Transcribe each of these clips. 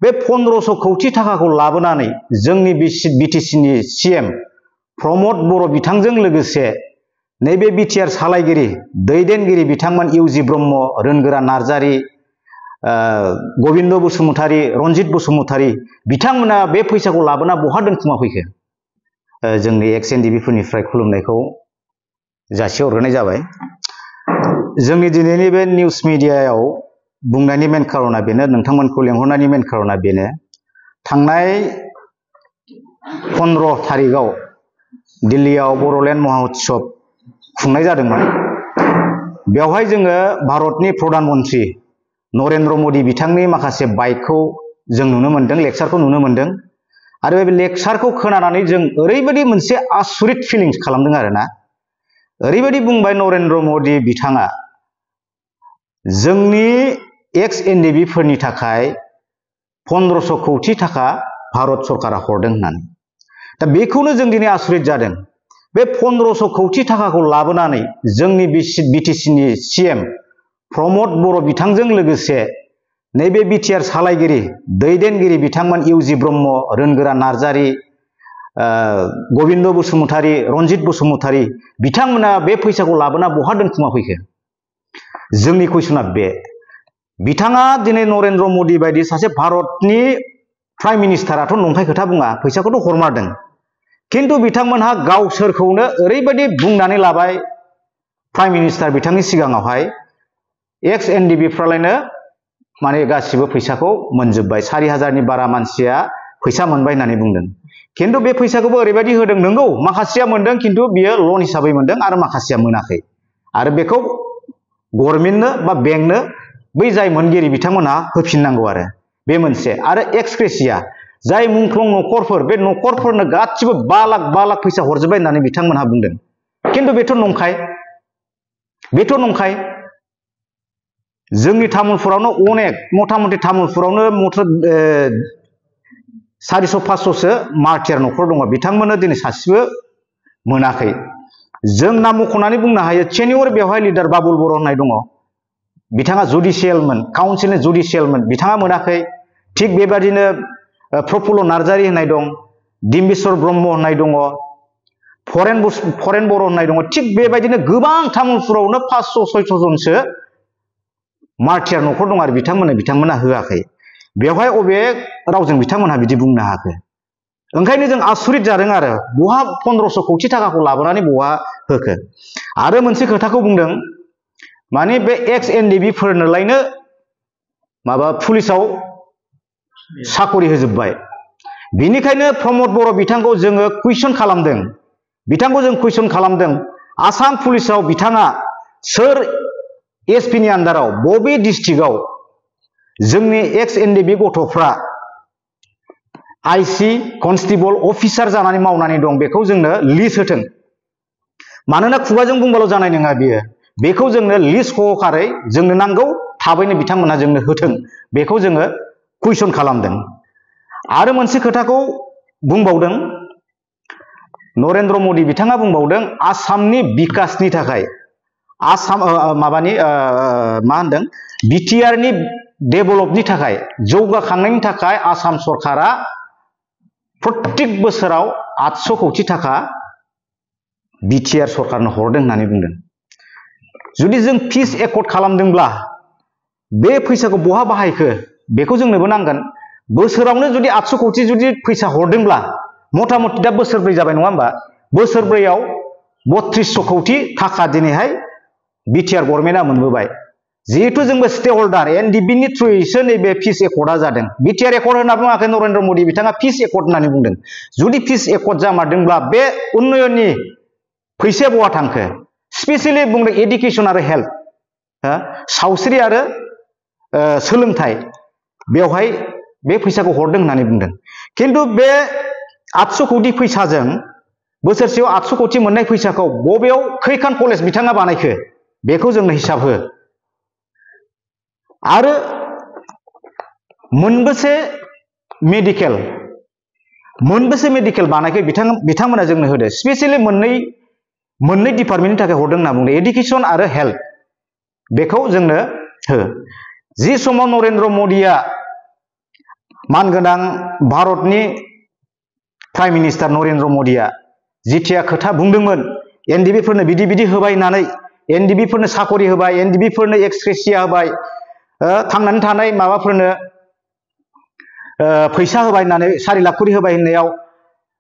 बे 1500 कौटि थाखाखौ लाबोनानै जोंनि बिटिसिनि सीएम प्रमद बर' बिथांजों लोगोसे नैबे बिटिआर सालायगिरि दैदेनगिरि बिथांमोन इउजि ब्रह्म, रोनगोरा नार्जारी, गबिन्द बसुमतारी, रनजित बसुमतारी बिथांमोना बे फैसाखौ लाबोना बहा दोनखुमा फैखो? जोंनि एक्स एनडिबिफोरनिफ्राय खुलुमनायखौ जासिहरग्रोनाय जाबाय। जोंनि दिनैनि बे निउस मिडियायाव बुंनायनि मेन खारना बेनो, नोंथांमोनखौ लेंहरनायनि मेन खारना बेनो, थांनाय 15 थारिखआव दिल्लीयाव बर'लेण्ड महाउत्सव खुंनाय जादोंमोन। बेवहाय जोङो भारतनि प्रधान मन्त्रि नरेन्द्र मोदी बिथांनि माखासे बाइकखौ जों नुनो मोन्दों, लेक्सारखौ नुनो मोन्दों। आरो बे लेक्सारखौ खोनानानै जों ओरैबायदि मोनसे आसुरित फिलिंस खालामदों आरोना। ओरैबायदि बुंबाय नरेन्द्र मोदी बिथाङा जोंनि एक्स एनडिबिफोरनि थाखाय 1500 कौटि थाखा भारत सरकारा हरदों होननानै। दा बेखौनो जों दिनै आसुरित जादों। बे 1500 कौटि थाखाखौ लाबोनानै जोंनि बिटिसिनि सीएम प्रमद बर' बिथांजों लोगोसे नैबे बिटिआर सालायगिरि दैदेनगिरि बिथांमोन इउजि ब्रह्म, रोनगोरा नार्जारी, गबिन्द बसुमतारी, रनजित बसुमतारी बिथांमोना बे फैसाखौ लाबोना बहा दोनखुमा फैखो? जोंनि कुइसना बे। बिथाङा दिनै नरेन्द्र मोदी बायदि सासे भारतनि प्राइम मिनिस्टाराथ' नंखाय खोथा बुङा, फैसाखौथ' हरमारदों। किन्तु बिथांमोनहा गावसोरखौनो ओरैबायदि बुंनानै लाबाय प्राइम मिनिस्टार बिथांनि सिगाङावहाय, एक्स एनडिबिफ्रालायनो माने गासिबो फैसाखौ मोनजोब्बाय, 4000नि बारा मानसिया फैसा मोनबाय होननानै बुंदों। किन्तु बे फैसाखौबो ओरैबायदि होदों, नंगौ माखासेया मोनदों किन्तु बियो लन हिसाबै मोनदों आरो माखासेया मोनाखै। आरो बेखौ गभर्नमेन्टनो बा बेंकनो बै जाय मोनगिरि बिथांमोनहा होफिननांगौ आरो बे मोनसे। आरो एक्सग्रेसिया जाय मुंख्लं न'खरफोर, बे न'खरफोरनो गासिबो 5 लाख फैसा हरजोब्बाय होननानै बिथांमोनहा बुंदों। किन्तु बेथ' नंखाय, बेथ' नंखाय। जोंनि तामुलपुरावनो अनेक, मथा मथि तामुलपुरावनो 400-500सो मार्टियार न'खर दङ, बिथांमोननो दिनै सासेबो मोनाखै। जों नाम मख'नानै बुंनो हायो, सेनियर बेवहाय लिडार बाबुल बर' होननाय दङ, बिथाङा जुडिसियेलमोन, काउन्सिलनि जुडिसियेलमोन, बिथाङा मोनाखै। थिग बेबादिनो प्रफुल्ल नार्जारी होननाय दं, डिम्बिस्वर ब्रह्म होननाय दङ, फरेन बर' होननाय दङ। थिग बेबायदिनो गोबां तामुलपुरावनो 500-600 जनसो मार्टियार न'खर दं आरो बिथांमोना होआखै। बेवहाय अबे रावजों बिथांमोनहा बिदि बुंनो हाखो? ओंखायनो जों आसुरित जादों आरो बहा 1500 कौटि थाखाखौ लाबोनानै बहा होखो? आरो मोनसे खोथाखौ बुंदों, माने बे एक्स एनडिबिफोरनोलायनो माबा पुलिसाव साकरि होजोब्बाय। बिनिखायनो प्रमद बर' बिथांखौ जोङो कुइसन खालामदों, बिथांखौ जों कुइसन खालामदों, आसाम पुलिसाव बिथाङा सोर एसपिनि आन्दाराव बबे डिस्ट्रिक्टआव जोंनि एक्स एनडिबि गथ'फ्रा आइसि, कनस्टेबल, अफिसार जानानै मावनानै दं, बेखौ जोंनो लिस्ट होथों। मानोना खुगाजों बुंबाल' जानाय नङा बियो, बेखौ जोंनो लिस्ट सहकारै जोंनो नांगौ, थाबैनो बिथांमोनहा जोंनो होथों, बेखौ जोङो कुइसन खालामदों। आरो मोनसे खोथाखौ बुंबावदों नरेन्द्र मोदी बिथाङा, बुंबावदों आसामनि बिकासनि थाखाय, आसाम माबानि मा होनदों, बिटिआरनि डेभेलपनि थाखाय, जौगाखांनायनि थाखाय आसाम सरकारा प्रत्येक बोसोराव 800 कौटि थाखा बिटिआर सरकारनो हरदों होननानै बुंदों। जुदि जों पिस एकर्ड खालामदोंब्ला बे फैसाखौ बहा बाहायखो बेखौ जोंनोबो नांगोन। बोसोरावनो जुदि 800 कौटि जुदि फैसा हरदोंब्ला, मथा मथि दा बोसोरब्रै जाबाय नङा होमबा? बोसोरब्रैयाव 3200 कौटि थाखा दिनैहाय बिटिआर गभर्नमेन्टआ मोनबोबाय। जिहेतु जोंबो स्टेक हल्डार, एनडिबिनि थ्रुयैसो नैबे पिस एकर्डआ जादों। बिटिआर एकर्ड होनना बुङाखै नरेन्द्र मोदी बिथाङा, पिस एकर्ड होननानै बुंदों। जुदि पिस एकर्ड जामारदोंब्ला बे उन्नयननि फैसाया बहा थांखो? स्पेसियेलि बुंदों एडुकेसन आरो हेल्थ, सावस्रि आरो सोलोंथाइ, बेवहाय बे फैसाखौ हरदों होननानै बुंदों। किन्तु बे 800 कौटि फैसाजों बोसोरसेयाव 800 कौटि मोननाय फैसाखौ बबेयाव खैखान कलेज बिथाङा बानायखो बेखौ जोंनो हिसाब हो। आरो मोनबेसे मेडिकेल बानायखो बिथांमोना जोंनो होदो। स्पेसियेलि मोननै डिपार्टमेन्टनि थाखाय हरदों होनना बुंदों, एडुकेसन आरो हेल्थ, बेखौ जोंनो हो। जि समाव नरेन्द्र मोदीया मानगोनां भारतनि प्राइम मिनिस्टार नरेन्द्र मदिया जिथिया खोथा बुंदोंमोन एनडिबिफोरनो बिदि बिदि होबाय होननानै एनडिबिफोरनो साकरि होबाय एनडिबिफोरनो एक्सग्रेसिया होबाय थांनानै थानाय माबाफोरनो फैसा होबाय होननानै 4 लाख करि होबाय होननायाव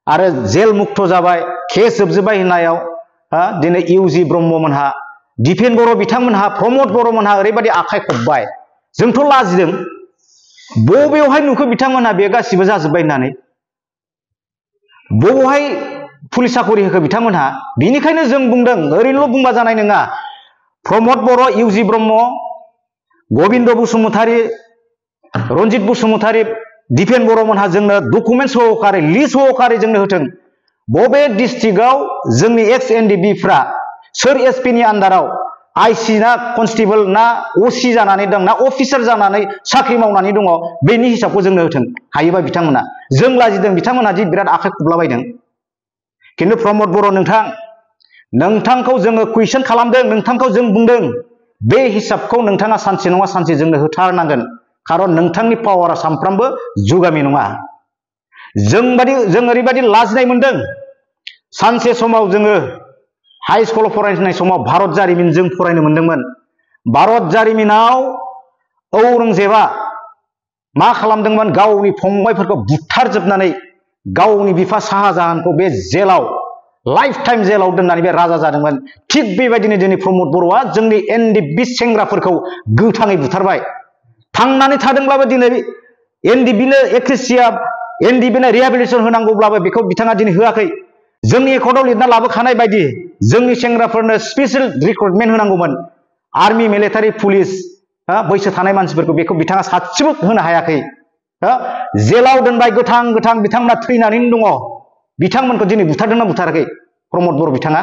आरो जेल मुक्त जाबाय केस जोबजोबबाय होननायाव दिनै इउजि ब्रह्ममोनहा दिपेन बर' बिथांमोनहा प्रमद बर'मोनहा ओरैबायदि आखाइ खबबाय जोंथ' लाजिदों बबेयावहाय नुखो बिथांमोनहा बे गासिबो जाजोबबाय होननानै बबेयावहाय पुलिस साकरि होखो बिथांमोनहा बिनिखायनो जों बुंदों ओरैनोल' बुंबा जानाय नङा प्रमद बर' इउजि ब्रह्म गबिन्द बसुमतारी रन्जित बसुमतारी दिपेन बर'मोनहा जोंनो डकुमेन्ट सहकारै लिस्ट सहकारै जोंनो होथों बबे डिस्ट्रिक्टआव जोंनि एक्स एनडिबिफ्रा सोर एसपि नि आन्डाराव आइसि ना कनस्टेबल ना असि जानानै दं ना अफिसार जानानै साख्रि मावनानै दङ बेनि हिसाबखौ जोंनो होथों हायोबा बिथांमोना जों लाजिदों बिथांमोना दि बिराद आखाइ खबलाबायदों खिन्थु प्रमद बर' नोंथांखौ जोङो कुइसन खालामदों नोंथांखौ जों बुंदों बे हिसाबखौ नोंथाङा सानसे नङा सानसे जोंनो होथारनांगोन खारन नोंथांनि पावारा सानफ्रामबो जुगामि नङा जों ओरैबायदि लाजिनाय मोनदों सानसे समाव जोङो हाई स्कुलाव फरायनाय समाव भारत जारिमिन जों फरायनो मोनदोंमोन भारत जारिमिनाव औरंगजेबा मा खालामदोंमोन गावनि फंबायफोरखौ बुथारजोबनानै गावनि बिफा शाहजाहानखौ बे जेलाव लाइफ टाइम जेलाव दोननानै बे राजा जादोंमोन थिग बेबायदिनो दिनै प्रमद बर'आ जोंनि एनडिबि सेंग्राफोरखौ गोथाङै बुथारबाय थांनानै थादोंब्लाबो दिनै एनडिबिनो एक्रेसिया एनडिबिनो रिहेबिलिटेसन होनांगौब्लाबो बेखौ बिथाङा दिनै होआखै जोंनि एकर्डआव लिरना लाबोखानाय बायदि जोंनि सेंग्राफोरनो स्पेशल रिक्रुटमेन्ट होनांगौमोन आर्मि मिलिटारि पुलिस बैसो थानाय मानसिफोरखौ बेखौ बिथाङा सासेबो होनो हायाखै जेलाव दोनबाय गोथां बिथांमोना थैनानैनो दङ बिथांमोनखौ दिनै बुथारदोंना बुथाराखै प्रमद बर' बिथाङा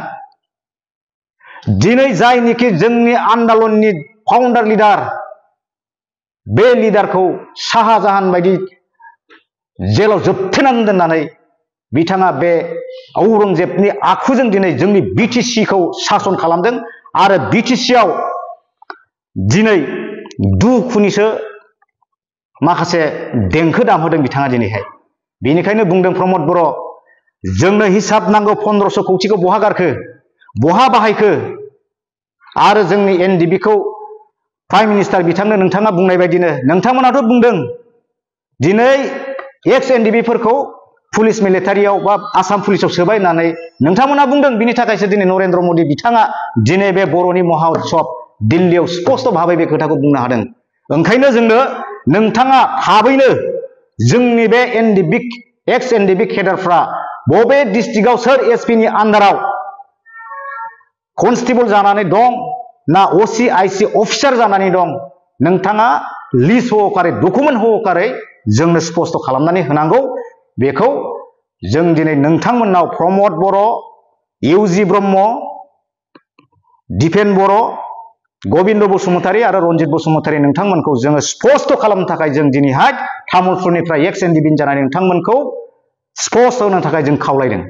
दिनै जायनिखि जोंनि आन्दलननि फाउन्डार लिडार बे लिडारखौ शाहजाहान बायदि जेलाव जोबथेनानै दोननानै बिथाङा बे औरंगजेबनि आखुजों दिनै जोंनि बिटिसिखौ सासन खालामदों आरो बिटिसिआव दिनै दुखुनिसो माखासे देंखो दामहोदों बिथाङा दिनैहाय बेनिखायनो बुंदों प्रमद बर' जोंनो हिसाब नांगौ 1500 कौटिखौ बहा गारखो बहा बाहायखो आरो जोंनि एनडिबिखौ प्राइम मिनिस्टार बिथांनो नोंथाङा बुंनाय बायदिनो नोंथांमोनाथ' बुंदों दिनै एक्स एनडिबिफोरखौ पुलिस मिलिटारियाव बा आसाम पुलिसाव सोबाय होननानै नोंथांमोना बुंदों बिनि थाखायसो दिनै नरेन्द्र मदि बिथाङा दिनै बे बर'नि महा उत्सब दिल्लीयाव स्पष्ट भाबै बे खोथाखौ बुंनो हादों ओंखायनो जोंनो नोंथाङा थाबैनो जोंनि बे एनडिबि एक्स एनडिबि केडारफ्रा बबे डिस्ट्रिक्टआव सोर एसपि नि आन्डाराव कनस्टेबल जानानै दं ना असि आइसि अफिसार जानानै दं नोंथाङा लिस्ट सहकारै डकुमेन्ट सहकारै जोंनो स्पष्ट खालामनानै होनांगौ बेखौ जों दिनै नोंथांमोननाव प्रमद बर' इउजि ब्रह्म दिपेन बर' गबिन्द बसुमतारी आरो रन्जित बसुमतारी नोंथांमोनखौ जोङो स्पष्ट खालामनो थाखाय जों दिनैहाय तामुलपुरनिफ्राय एक्स एनडिबि जानानै नोंथांमोनखौ स्पष्ट होनो थाखाय जों खावलायदों।